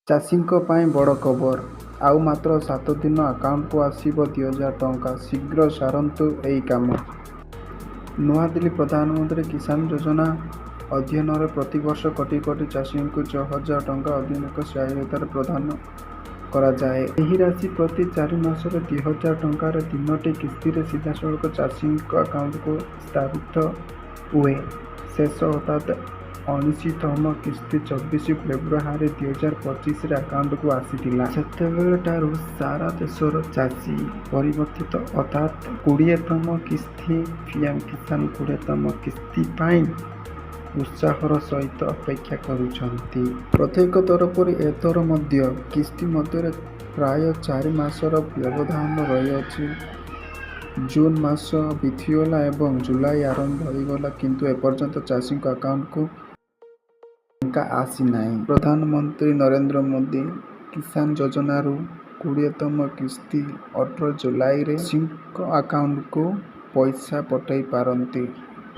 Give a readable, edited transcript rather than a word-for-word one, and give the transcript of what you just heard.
ଚାଷୀଙ୍କ ପାଇଁ ବଡ଼ ଖବର। ଆଉ ମାତ୍ର 7 ଦିନ, ଆକାଉଣ୍ଟକୁ ଆସିବ 2000 ଟଙ୍କା, ଶୀଘ୍ର ସାରନ୍ତୁ ଏହି କାମ। ନୂଆଦିଲ୍ଲୀ, ପ୍ରଧାନମନ୍ତ୍ରୀ କିଷାନ ଯୋଜନା ଅଧୀନରେ ପ୍ରତିବର୍ଷ କୋଟି କୋଟି ଚାଷୀଙ୍କୁ 6000 ଟଙ୍କା ଆର୍ଥିକ ସହାୟତା ପ୍ରଦାନ କରାଯାଏ। ଏହି ରାଶି ପ୍ରତି 4 ମାସରେ 2000 ଟଙ୍କାର ତିନୋଟି କିସ୍ତିରେ ସିଧାସଳଖ ଚାଷୀଙ୍କ ଆକାଉଣ୍ଟକୁ ସ୍ଥାନାନ୍ତରିତ ହୁଏ। ଶେଷ ଅର୍ଥାତ୍ 19ତମ କିସ୍ତି 24 ଫେବୃଆରୀ 2025ରେ ଆକାଉଣ୍ଟକୁ ଆସିଥିଲା। ସେତେବେଳଠାରୁ ସାରା ଦେଶର ଚାଷୀ ପରବର୍ତ୍ତୀ ଅର୍ଥାତ୍ 20ତମ କିସ୍ତି ପିଏମ କିଷାନ 20ତମ କିସ୍ତି ପାଇଁ ଉତ୍ସାହର ସହିତ ଅପେକ୍ଷା କରିଛନ୍ତି। ପ୍ରତ୍ୟେକ ଥର ପରି ଏଥର ମଧ୍ୟ କିସ୍ତି ମଧ୍ୟରେ ପ୍ରାୟ 4 ମାସର ବ୍ୟବଧାନ ରହିଛି। ଜୁନ୍ ମାସ ବିତିଗଲା ଏବଂ ଜୁଲାଇ ଆରମ୍ଭ ହୋଇଗଲା, କିନ୍ତୁ ଏପର୍ଯ୍ୟନ୍ତ ଚାଷୀଙ୍କ ଆକାଉଣ୍ଟକୁ ଟଙ୍କା ଆସିନାହିଁ। ପ୍ରଧାନମନ୍ତ୍ରୀ ନରେନ୍ଦ୍ର ମୋଦୀ କିଷାନ ଯୋଜନାର 20ତମ କିସ୍ତି 18 ଜୁଲାଇରେ ଚାଷୀଙ୍କ ଆକାଉଣ୍ଟକୁ ପଇସା ପଠାଇ ପାରନ୍ତି।